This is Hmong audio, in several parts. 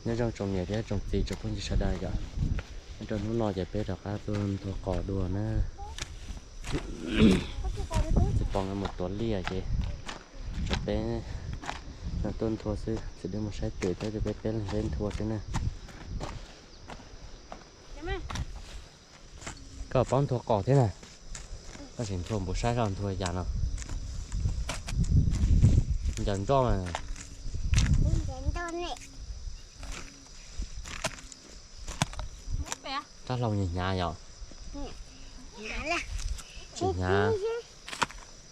Nyob zoo tsoom niam thiab tsoom txiv tsoom phooj ywg sawv daws yom. Nyob rau hnub no ces peb rov qab tuaj nthua qos dua na. Txiv Pov nkawd mus tuav liaj ces tshuav peb no tuaj nthua xwb, txiv Dwb mus saib twm thiab, peb peb leeg peb nthua xwb na. Koj paub nthua qos thiab na? Koj sim nthua npum saib koj nthua cas no. Ncaws nroj mas. Rab hlau hnyav yom? Tsis hnyav,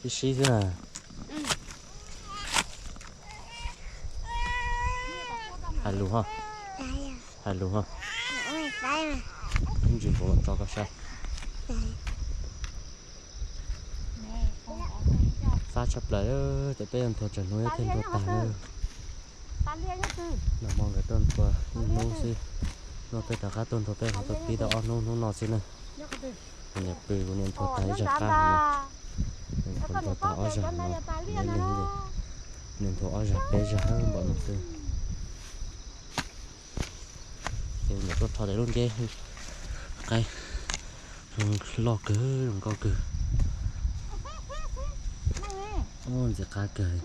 sib sib xwb na. Hais lus ho, hais lus ho. Ib ntsis nkaus los tso koj saib. Fab tshaj plaws, ces peb yuav nthua tsawg hnub thiaj nthua tag na. Nag hmo nkawd tuaj nthua ib hnub xwb, no peb rov qab tuaj nthua, peb ho tuaj pib tau ob hnub, hnub no xwb na. Kuv niam pw, kuv niam nthua tag ib zag qab no, nthua tag ob zag no, ib leeg ces nws nthua ob zag peb zag npaum no xwb. Ces niam tuaj rho tau lub nceb qaib loj kawg, zoo nkauj kawg. Ub, ntxim qab kawg.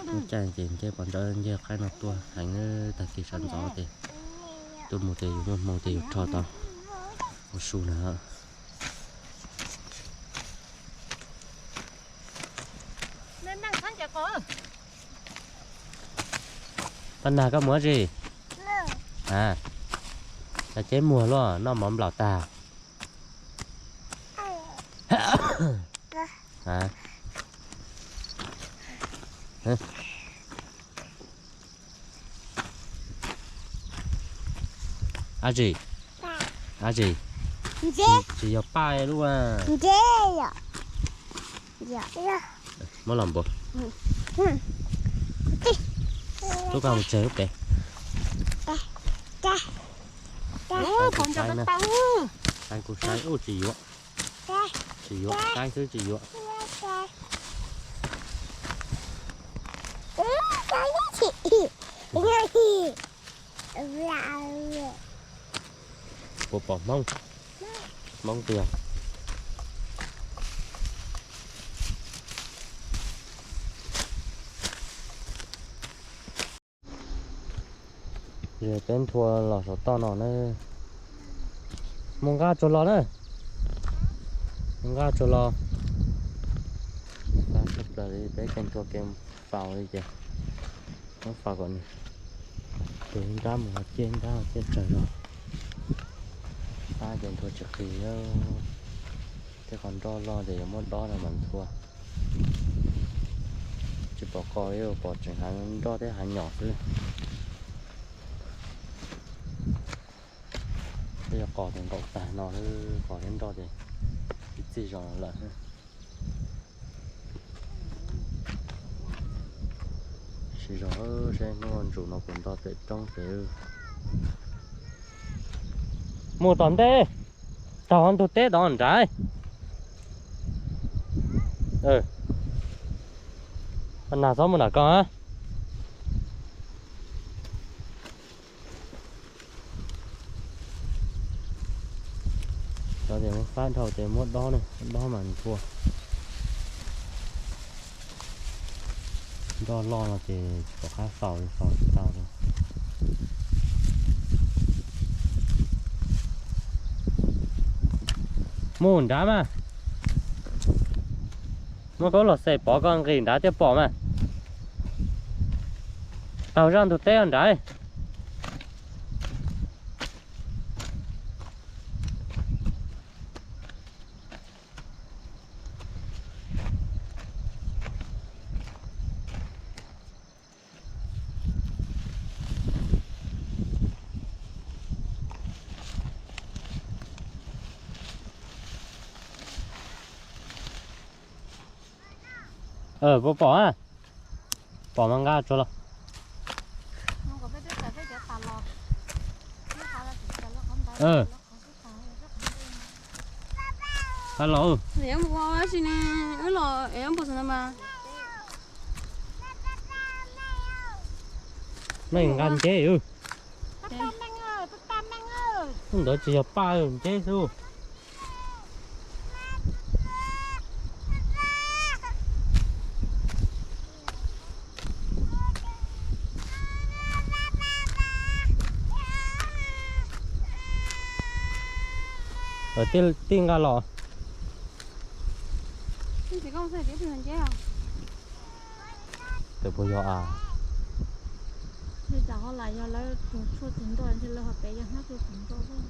Lub caij ces nceb pos ntsawb nceb qaib no tuaj heev, tag kis sawv ntxov ces tuaj mus ces yus muaj hmoo ces yus rho tau ua su na. Paj Nag, koj mus dab tsi? A, cov ceb muag luaj, noj mov nplaum tag. Dab tsi? Dab tsi? Tsis yog paj lub a. Muab los npuav. Lub koj mus tseg lub pem. Saib kuj saib, ub, tsis yuav. Tsis yuav, saib xwb tsis yuav. Puas pom hmoob? Hmoob tiag. Peb nthua los saum toj no na. Mus nqa tsuag los na. Mus nqa tsuag los. Peb kev nthua kev faus li ces muab faus kom nws tus nrab mus ho ciaj nrab ho ciaj tsawg zog. Pab ces nthua tsis qis. Tej qhov nroj loj ces yuav muab dob no mas nthua. Tsis pom qos li, pom tseem hav nroj thiab hav nyom xwb. Tej qos ces nkaum tag no, qos thiab nroj ces ib txij zog lawm. Siv zog saib hnub ntsaum no kuv nto pem roob pem. Mus tom ntej, taug ntug teb tod nrad. Nag txhob mus nram ko. Cov tias muab fab dhau ces muab dob ne, dob mas nthua. Nroj loj no ces tsis pom qab faus li, faus tsis tau li. Mus nrad mas. Muab koj los xes pov koj nqis nrad thiaj pom mas. Taug zaj ntug teb nrad. Puas pom a? Pom mas nqa tsuag los. Nqa los. Wb los es wb npus xwb no mas. Meej nqa nceb. Ntawd tsis yog paj, nceb xwb. Tij nqa los. Tus puas yog a? Tsam ho lam yog lawv tus tshuaj txiv nroj, ntshe lawv ho pem yog hnab tshuaj txiv nroj xwb.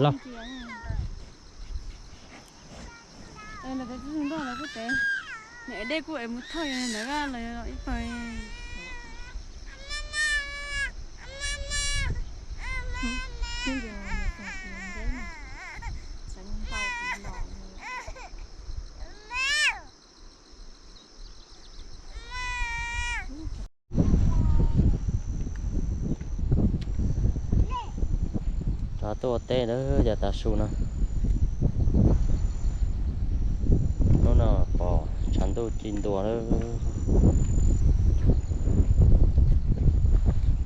Los. Ntawm tes tib tug nroj ntawd kuj tev, niam dej kuj es mus thauj yog ntawd los ib pawg. Rov tuaj ua teb na, yav tav su no. Hnub no pom tshav ntuj ci ntua lawm.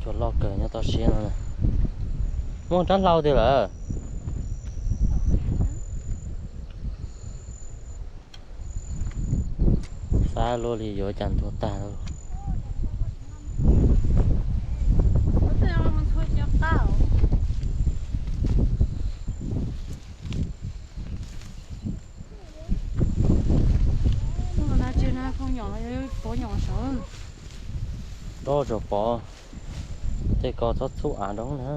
Cua loj kawg nyob toj siab no. Muaj rab hlau tiag lawm. Xav luaj li yuav cas ntuag tag lawm. Dob tsuas pov tej ko txhob txhub av nroo na.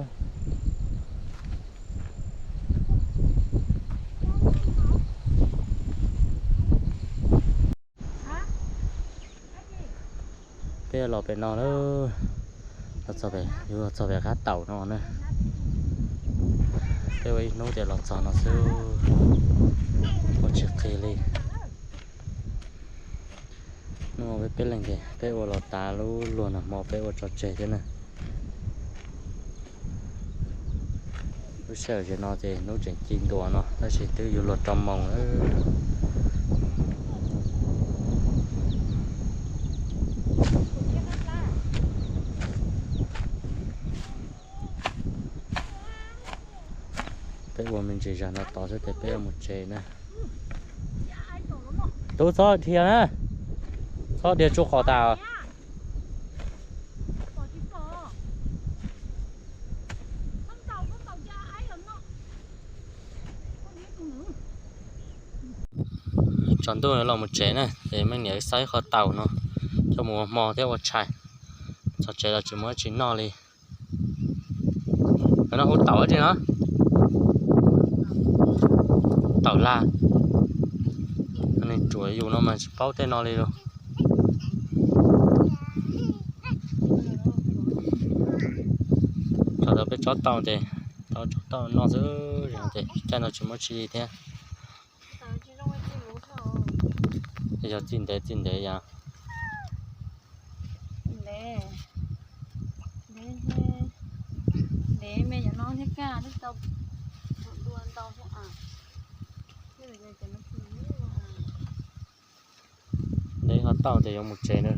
Peb los pem no lawm, los txog pem qab taum no na. Peb ua ib hnub ces los txog no xwb, ua tsis qis li. Hnub no peb peb leeg ces peb ua los tas lub luag nag hmo peb ua tso tseg thiab na. Lub sij hawm no ces hnub tseem ci ntua no tab sis twb yuav luag rau moos lawm. Peb ua me ntsis zag no tod xwb ces peb yuav mus tsev na. Tub txhob dhia na, txhob dhia tsuj qos tas. Tsaus ntuj los mus tsev na, ces me niam xaib qhov taum no coj mus ua hmo thiab ua tshais. Txog tsev los tsis muaj dab tsi noj li. Cov no hu taum dab tsi no? Taum lag. Nws ruam yus no mas tsis paub tej no li lauj. Thaum peb tsob taum ces tau tsob taum noj xwb ces caij no tsis muaj tsi li thiab. Yog txij ntev txij ntev yom. Ntev me cov no thiab kaj twb tau dua ntau thiab. Ntev ho tau ces yuav mus tsev na.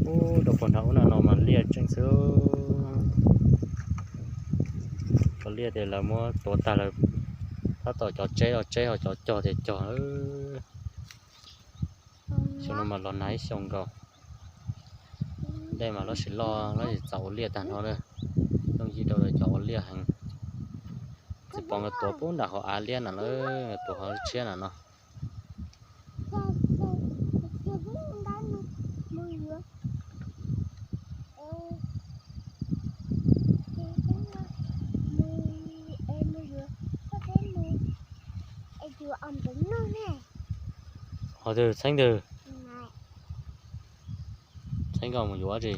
Ub, rau puag nrad ub no mas liaj tseeb xwb. Cov liaj ces lawv muab tuav tag lawm, tab tom cov tseb los tseb ho cov cog ces cog. Xyoo no mas los nag ib xyoos nkaus. Dej mas loj sis loj loj sis txaus ua liaj tag nrho na. Yooj yim rau cov ua liaj heev. Txiv Pov nkawd tuav pub nram hauv av liab na, tuav hauv tshiab na no. Qhov twg txheeb twg? Txheeb koj mus yuav tsi?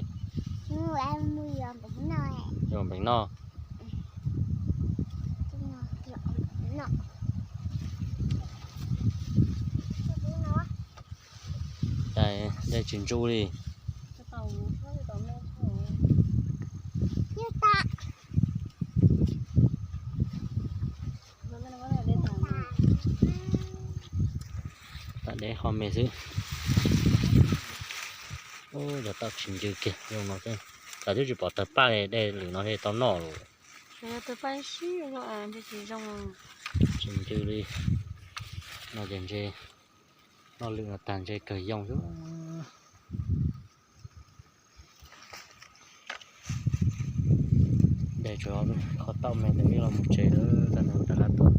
Yuav npeev noj. Cas dej tsis ntsuj li. Tam deb ho me xwb. Ub, yog tau tsis ncw kiag zoo no xwb. Tsam twb tsis pom tawg paj li, dej lwm no thiaj tau noj lawm. Tsis ncw li. No ces ntse, noj lwm no tag ntse kawg yoo xwb. Dej tsuas kho tau me ntawd los mus tsev lawm, tag nrho rov qab tuaj.